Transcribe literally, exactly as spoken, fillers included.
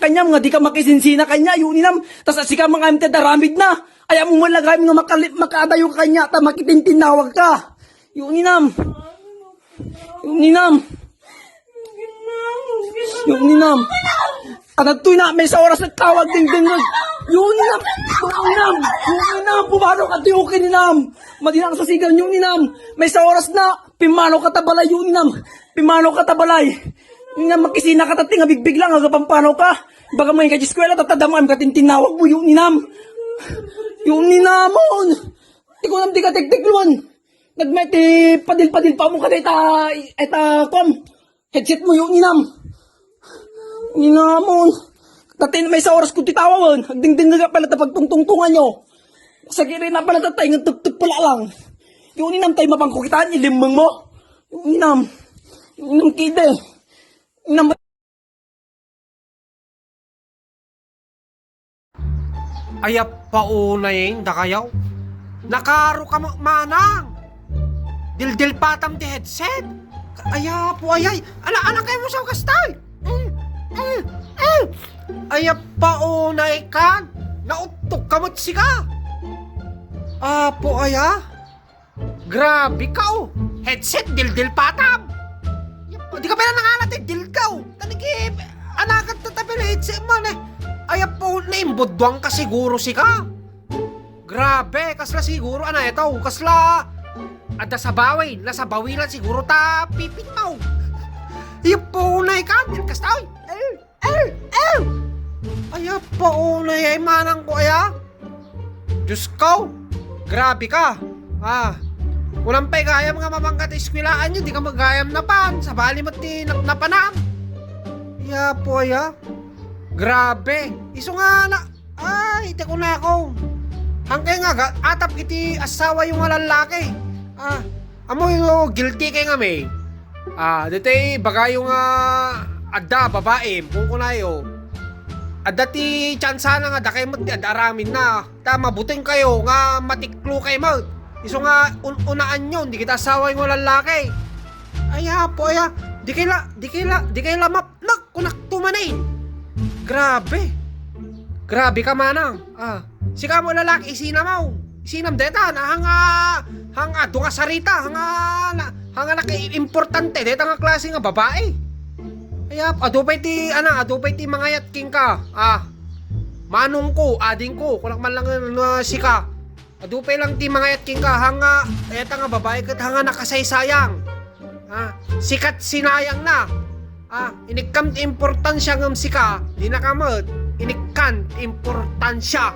kaniam nga dika makisinsina kaniak, yo ninam, ta sika man ngamin ti ad-aramidna. Ay, ammom met la gayam nga makali-, makaadayo ka kaniak, ta makitinnawag ka. Yo ninam. Yo ninam. Yo ninam. Adtoy na, maysa oras nga tawag, dingdingeg. Yo ninam. Yo ninam. Yo ninam. Pumanaw ka, ti okay ninam. Madi na ang sasigan, yo ninam. Maysa oras na. Pumanaw ka ta balay, yo ninam. Pumanaw ka ta balay. Yo ninam, makisina ka ta, ti nga bigbig lang, aga pumanaw ka. Baga man ka eskwela, ta adda man ka tintinawag mo, yo ninam. Yo ninamon. Ti kunam, ti ka tiktikluan. Nagmay ti padil-padil pa mo ka dayta, eta, kuam. Headset mo, yo ninam. Ninamon. Dati maysa oras ko ti tawagen. Agdingdingeg pay la ta pagtungtungtungan yo. Sagiri na pay la ta tayo nga tuktuk pala lang. Yo ninam, tay mapangkukitaan, ilimmeng mo. Yo ninam. Yo ninam kide. Ninam. Ay, appaunay, dakayaw. Nakaro ka mo, manang. Dildilpatam ti headset. Ay, apo, ay, ay. Ala, ala kayo mo sa kastal. Mm, mm, mm. Ay, appaunay kan. Nauttok ka mo't sika. Apo, ay, ah. Grabe ka, oh. Headset, dildilpatam. Yap, di ka pala nangalat, eh, dilgaw. Tanigi, anakan ta tabi na headset mo, ne. Ay, apo, naimbudwang ka siguro, sika. Grabe, kasla siguro, ana, ito, kasla, adda sabawi, nasabawi lang siguro, ta, pipit mo. Yap, po, na, ikaw, kasta, oy. Eh. Ew! Ew! Ay, apo, unay, ay, manang ko, aya? Diyos ko! Grabe ka! Ah, kulang pa'y gayam nga mabanggat eskwelaan nyo, di ka magayam napan, sabali mo ti napnapanam. Ay, apo, aya? Grabe! Isu nga na, ay, iti kunako. Hangkay nga, ga-, atap iti asawa yung nga lalaki. Ah, Ammoyo, guilty kay ngamin. Ah, ditoy bagayo nga adda babaem, kunkunayo. Adda ti tsansana nga dakay met ti ad-aramidna. Ta mabuting kayo nga matiklo kay met. Isu nga un-unaanyo, di kita asawa yung lalaki. Ay, apo, aya. Di kay la, di kay la, di kay la map-, Nak, kunak tumanin. Grabe. Grabe ka, manang. Ah, sika mo lalaki, isinam mo. Isinam deta, na hanga, hanga, dunga sarita, hanga, na, hanga naki-importante, deta nga klase nga babae. Ay, ap-, adu pay ti, ana, adu pay ti mangayat king ka. Ah, manong ko, ading ko, kunak man lang nga sika. Adu pay lang ti mangayat kenka, hanga, eta nga babae ket hanga nakasaysayang. Ah, sikat sinayang na. Ah, inikkam ti importansya ngem sika, di na ka met, inikkan ti importansya.